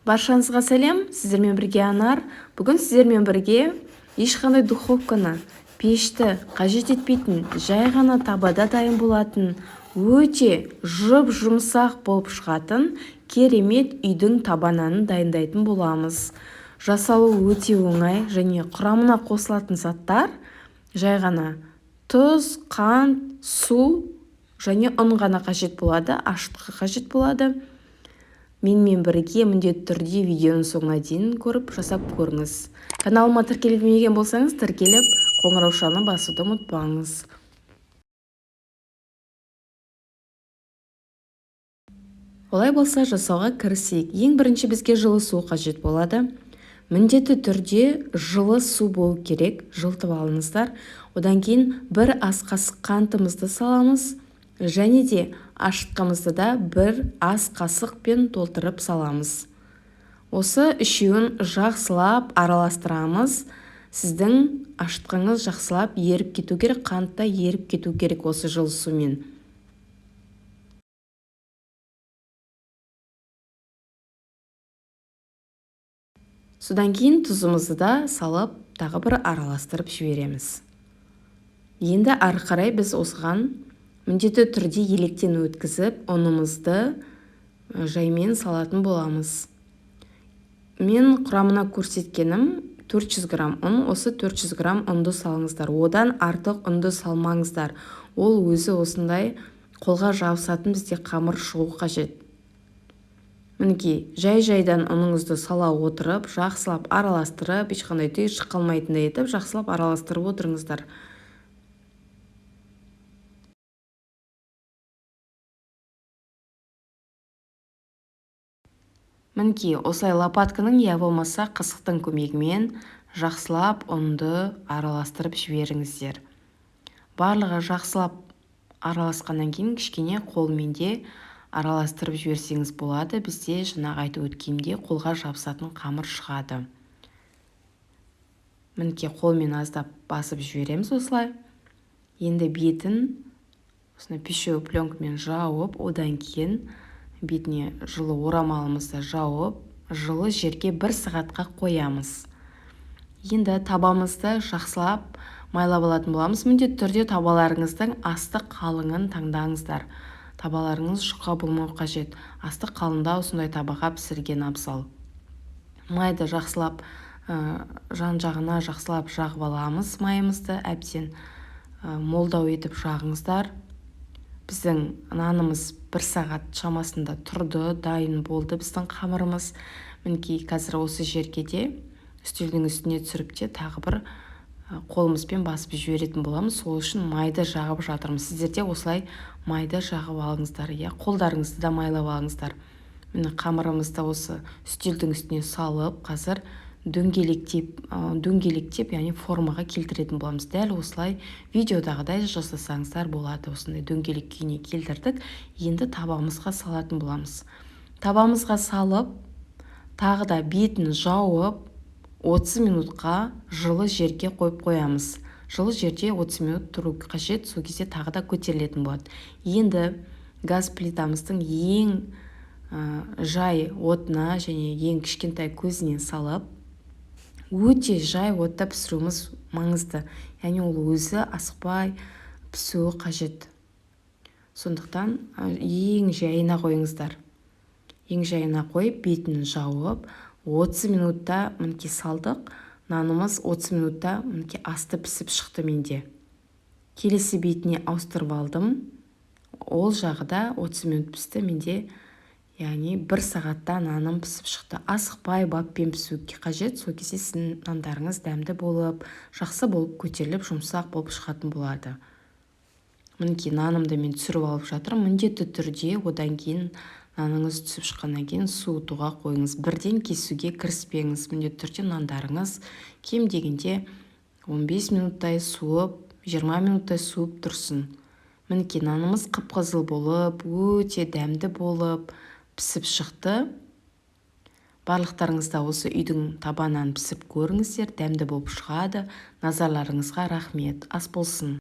Баршаңызға сәлем, сіздермен бірге Анар. Бүгін сіздермен бірге ешқандай духовканы, пешті қажет етпейтін, жай ғана табада дайын болатын, өте жұп-жұмсақ болып шығатын керемет үйдің таба нанын дайындайтын боламыз. Жасалуы өте оңай және құрамына қосылатын заттар жай ғана тұз, қант, су және ұн ғана қажет болады, ашытқы қажет болады. Менімен бірге міндетті түрде видеоның соңына дейін көріп, жасап көріңіз. Каналыма тіркелмеген болсаңыз, тіркеліп, қоңыраушаны басуды ұмытпаңыз. Олай болса, жасауға кірісейік. Ең бірінші бізге жылы су қажет болады. Міндетті түрде жылы су болу керек, жылытып алыңыздар. Одан кейін бір ас қасық қантымызды саламыз. Және де ашытқымызды да бір ас қасықпен толтырып саламыз. Осы үшеуін жақсылап араластырамыз. Сіздің ашытқыңыз жақсылап еріп кету керек, қант та еріп кету керек осы жылы сумен. Содан кейін тұзымызды да салып, тағы бір араластырып жібереміз. Енді ары қарай біз осыған міндетті түрде електен өткізіп, ұнымызды жаймен салатын боламыз. Мен құрамына көрсеткенім 400 грамм ұн, осы 400 грамм ұнды салыңыздар. Одан артық ұнды салмаңыздар. Ол өзі осындай қолға жабысатын бізде қамыр шығу қажет. Мінекей, жай-жайдан ұныңызды сала отырып, жақсылап араластырып, ешқандай түйіршік қалмайтындай етіп жақсылап араластырып отырыңыздар. Мінекей, осылай лопатканың я болмаса қасықтың көмегімен жақсылап ұнды араластырып жіберіңіздер. Барлығы жақсылап араласқаннан кейін кішкене қолмен де араластырып жіберсеңіз болады. Бізде жаңағы айтып өткенімдей қолға жабысатын қамыр шығады. Мінекей, қолмен аздап басып жібереміз осылай. Енді бетін осындай пищевой пленкамен жауып, одан кейін бетіне жылы орамалымызды жауып, жылы жерге бір сағатқа қоямыз. Енді табамызды жақсылап майлап алатын боламыз. Міндетті түрде табаларыңыздың асты қалыңын таңдаңыздар. Табаларыңыз жұқа болмау қажет. Асты қалыңдау осындай табаға пісірген абзал. Майды жақсылап, жан-жағына жақсылап жағып аламыз. Майымызды әбден молдау етіп жағыңыздар. Біздің нанымыз бір сағат шамасында тұрды, дайын болды біздің қамырымыз. Мінекей, қазір осы жерге де үстелдің үстіне түсіріп те тағы бір қолымызбен басып жіберетін боламыз. Сол үшін майды жағып жатырмыз. Сіздер де осылай майды жағып алыңыздар, иә, қолдарыңызды да майлап алыңыздар. Міне, қамырымызды осы үстелдің үстіне салып, қазір дөңгелектеп, яғни формаға келтіретін боламыз. Дәл осылай видеодағыдай жасасаңыздар болады. Осындай дөңгелек күйіне келтірдік. Енді табамызға салатын боламыз. Табамызға салып, тағы да бетін жауып, 30 минутқа жылы жерге қойып қоямыз. Жылы жерде 30 минут тұру қажет, сол кезде тағы да көтерілетін болады. Енді газ плитамыздың ең жай отына және ең кішкентай көзіне салып, өте жай отта пісіруіміз маңызды. Яғни ол өзі асықпай пісуі қажет. Сондықтан ең жайына қойыңыздар. Ең жайына қойып, бетін жауып, 30 минутта мінекей салдық. Нанымыз 30 минутта мінекей асты пісіп шықты менде. Келесі бетіне ауыстырып алдым. Ол жағы да 30 минут пісті менде. Яғни бір сағатта наным пісіп шықты. Асықпай баппен пісуге қажет. Сол кезде сіздің нандарыңыз дәмді болып, жақсы болып көтеріліп, жұмсақ болып шығатын болады. Мінекей, нанымды мен түсіріп алып жатырмын. Міндетті түрде одан кейін наныңыз түсіп шыққаннан кейін суытуға қойыңыз. Бірден кесуге кіріспеңіз. Міндетті түрде нандарыңыз кем дегенде 15 минуттай суып, 20 минуттай суып тұрсын. Мінекей, нанымыз қып-қызыл болып, өте дәмді болып пісіп шықты. Барлықтарыңыз да осы үйдің таба нанын пісіріп көріңіздер, дәмді болып шығады. Назарларыңызға рахмет. Ас болсын.